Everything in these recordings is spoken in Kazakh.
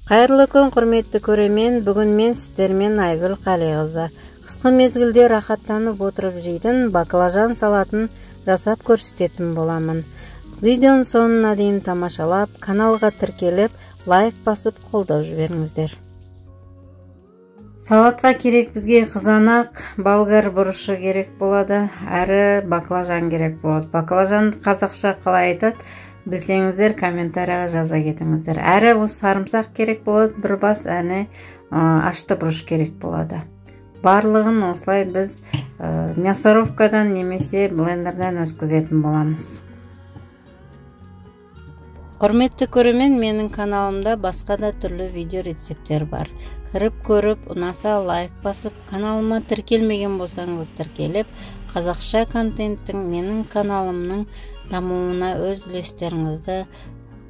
Қайырлы күн, құрметті көрермен. Бүгін мен сіздермен Айгүл Қалиқызы. Қысқы мезгілде рахаттанып отырып жейтін баклажан салатын жасап көрсететін боламын. Видеоның соңына дейін тамашалап, каналға тіркеліп, лайк басып қолдау жіберіңіздер. Салатқа керек бізге қызанақ, болгар бұрышы керек болады, әрі баклажан керек болады. Баклажанды қазақша қалай айтады, білсеңіздер комментарияға жаза кетіңіздер. Әрі осы сарымсақ керек болады, бір бас, әне ашты бұрыш керек болады. Барлығын осылай біз мясорубкадан немесе блендерден өткізетін боламыз. Құрметті көрермен, менің каналымда басқа да түрлі видео рецепттер бар. Кіріп көріп, ұнаса лайк басып, каналыма тіркелмеген болсаңыз тіркеліп, қазақша контенттің менің каналымның дамуына өз үлестеріңізді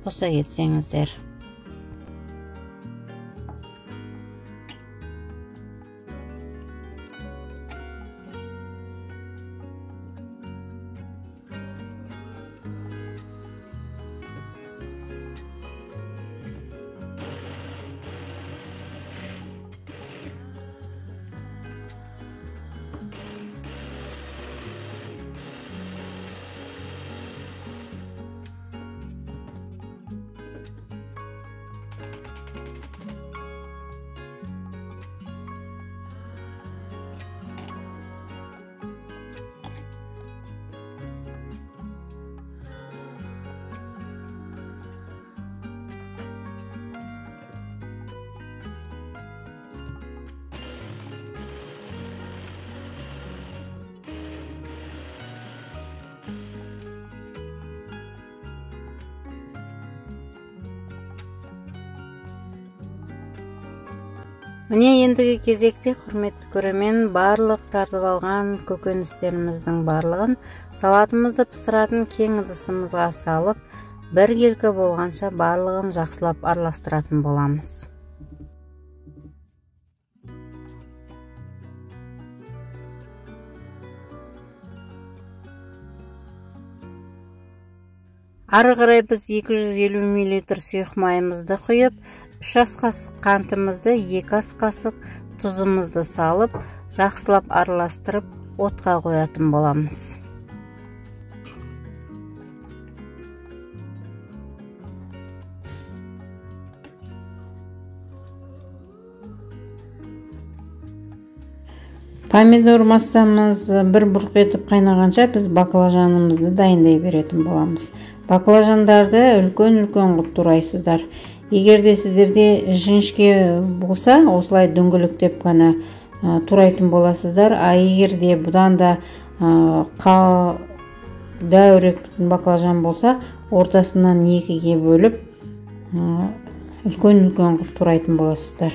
қоса кетсеңіздер. Міне ендігі кезекте, құрметті көрермен, барлық тартып алған көкөністеріміздің барлығын салатымызды пісіретін кең ыдысымызға салып, біркелкі болғанша барлығын жақсылап араластыратын боламыз. Ары қарай біз 250 мл сұйық майымызды құйып, 3 ас қасық қантымызды, 2 ас қасық тұзымызды салып, жақсылап араластырып, отқа қоятын боламыз. Помидор массамыз бір бұрқ етіп қайнағанша біз баклажанымызды дайындай беретін боламыз. Баклажандарды үлкен-үлкен қылып турайсыздар. Егер де сіздерде жіңішке болса, осылай дөңгелектеп қана турайтын боласыздар. А егер де бұдан да дәуірек баклажан болса, ортасынан екіге бөліп үлкен-үлкен қылып турайтын боласыздар.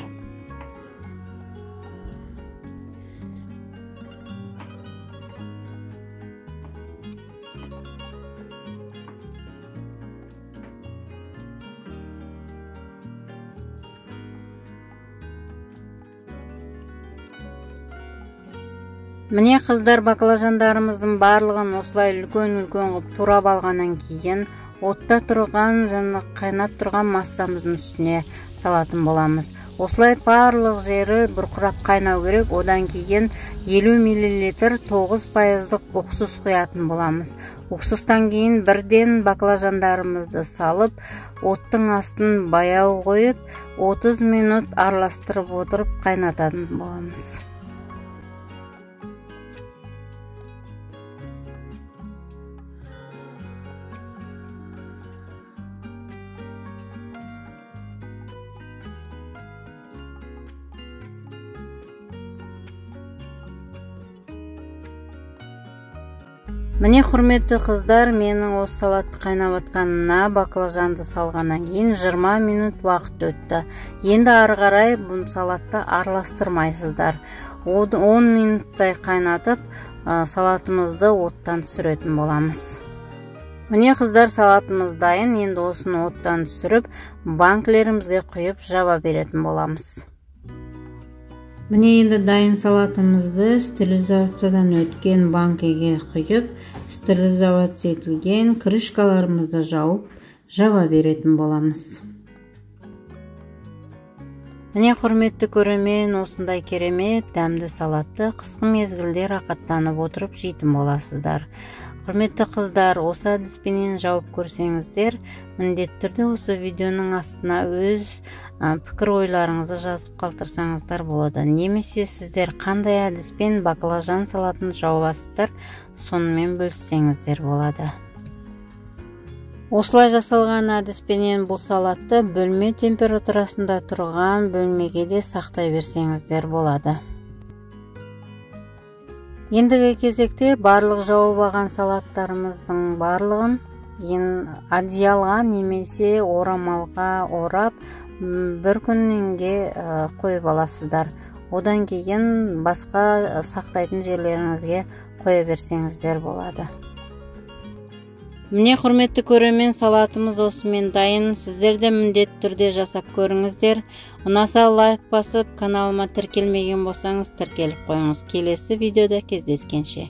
Міне қыздар, баклажандарымыздың барлығын осылай үлкен-үлкен қылып турап алғаннан кейін отта тұрған және қайнап тұрған массамыздың үстіне салатын боламыз. Осылай барлық жері бұрқырап қайнау керек. Одан кейін 50 мл 9%-лық уксус құятын боламыз. Уксустан кейін бірден баклажандарымызды салып, оттың астын баяу қойып, 30 минут араластырып отырып қайнататын боламыз. Міне, құрметті қыздар, менің осы салатты қайнап жатқанына баклажанды салғаннан кейін 20 минут уақыт өтті. Енді ары қарай бұл салатты араластырмайсыздар. 10 минуттай қайнатып, салатымызды оттан түсіретін боламыз. Міне қыздар, салатымыз дайын. Енді осыны оттан түсіріп, банкілерімізге құйып жаба беретін боламыз. Міне енді дайын салатымызды стерилизациядан өткен банкіге құйып, стерилизация етілген крышкаларымызды жауып, жаба беретін боламыз. Міне, құрметті көрермен, осындай керемет дәмді салатты қысқы мезгілде рақаттанып отырып жейтін боласыздар. Құрметті қыздар, осы әдіспенен жауып көрсеңіздер, міндетті түрде осы видеоның астына өз пікір ойларыңызды жазып қалдырсаңыздар болады. Немесе сіздер қандай әдіспен баклажан салатын жауасыздар, сонымен бөліссеңіздер болады. Осылай жасалған әдіспенен бұл салатты бөлме температурасында тұрған бөлмеге де сақтай берсеңіздер болады. Ендігі кезекте барлық жауып алған салаттарымыздың барлығын одеялға немесе орамалға орап бір күнге қойып аласыздар. Одан кейін басқа сақтайтын жерлеріңізге қоя берсеңіздер болады. Міне, құрметті көрермен, салатымыз осымен дайын. Сіздер де міндетті түрде жасап көріңіздер. Ұнаса лайк басып, каналыма тіркелмеген болсаңыз тіркеліп қойыңыз. Келесі видеода кездескенше.